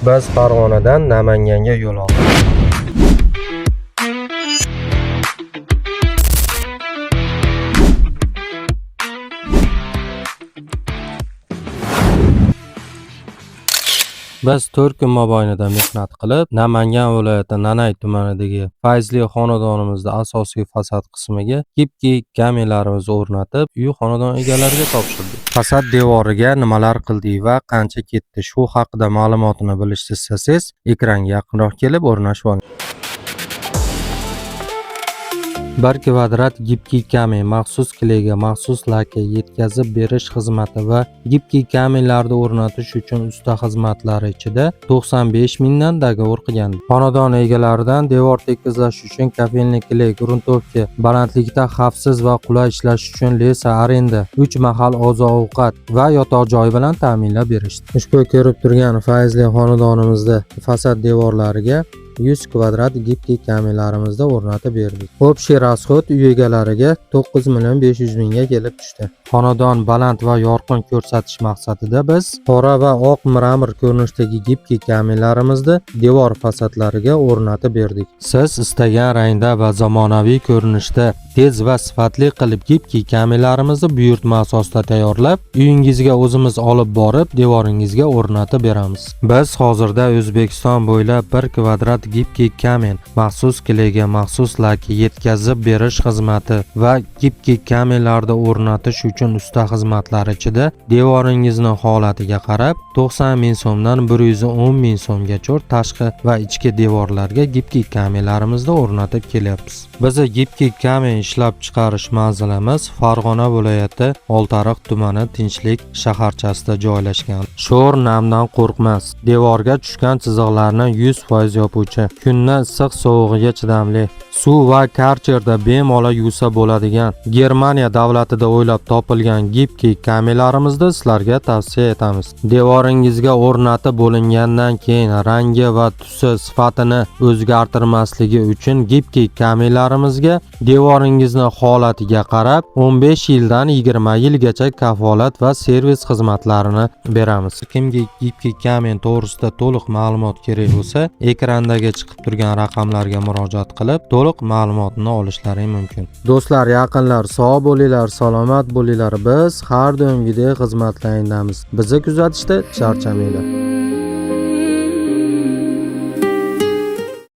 Biz Farg'onadan Namanganga yo'l oldik. Biz 4 kun mobaynida mehnat qilib, Namangan viloyati Nanay tumanidagi fayzli xonadonimizda asosiy fasad qismiga gipki kamerlarimizni o'rnatib, uy xonadon egalariga topshirdik. Fasad devoriga nimalar qildik va qancha ketdi, shu haqida ma'lumotini bilishni istasangiz, ekranga yaqinroq kelib o'rnashib oling. 1 kvadrat gipki kamen maxsus kleyga maxsus laka yetkazib berish xizmati va gipki kamenlarni o'rnatish uchun usta xizmatlari ichida 95 mingdan договор qilgan. Xonadon egalaridan devor tekizlash uchun kafelni kley, gruntovka, balandlikda xavfsiz va qulay ishlash uchun lesa arenda, 3 mahal oziq-ovqat va yotoq joyi bilan ta'minlab berishdi. Ushbu ko'rib turgan fayzli xonadonimizda fasad devorlariga 100 kvadrat gipki kameralarimizda o'rnatib berdik. Общий расход uy egalariga 9 million 500 mingga kelib tushdi. Xonadon baland va yorqin ko'rsatish maqsadida biz qora va oq mramor ko'rinishdagi gipki kameralarimizda devor fasadlariga o'rnatib berdik. Siz istagan rangda va zamonaviy ko'rinishda tez va sifatli qilib gipki kameralarimizni buyurtma asosida tayyorlab, uyingizga o'zimiz olib borib, devoringizga o'rnatib beramiz. Biz hozirda O'zbekiston bo'ylab 1 kvadrat gipki kamen maxsus kleyga maxsus laki yetkazib berish xizmati va gipki kamenlarni o'rnatish uchun usta xizmatlari ichida devoringizni holatiga qarab 90 ming so'mdan 110 ming so'mgacha tashqi va ichki devorlarga gipki kamenlarimizni o'rnatib kelyapmiz. Bizni gipki kamen ishlab chiqarish manzilimiz Farg'ona viloyati Oltiariq tumani Tinchlik shaharchasida joylashgan. Sho'r namdan qo'rqmas, devorga tushgan chiziqlarni 100% yopuvchi, kunni issiq sovug'iga chidamli, suv va karcherda bemalol yuvsa bo'ladigan Germaniya davlatida o'ylab topilgan gipki kameralarimizda sizlarga tavsiya etamiz. Devoringizga o'rnatib bo'lingandan keyin rangi va tusi sifatini o'zgartirmasligi uchun gipki kameralarimizga devoringizni holatiga qarab 15 yildan 20 yilgacha kafolat va servis xizmatlarini beramiz. Kimga gipki kamen to'g'risida to'liq ma'lumot kerak bo'lsa, ekrandagi chiqib turgan raqamlarga murojaat qilib, to'liq ma'lumotni olishlari mumkin. Do'stlar, yaqinlar, sog' bo'linglar, salomat bo'linglar. Biz har doimgidek xizmatlaringdamiz. Bizni kuzatishda charchamanglar.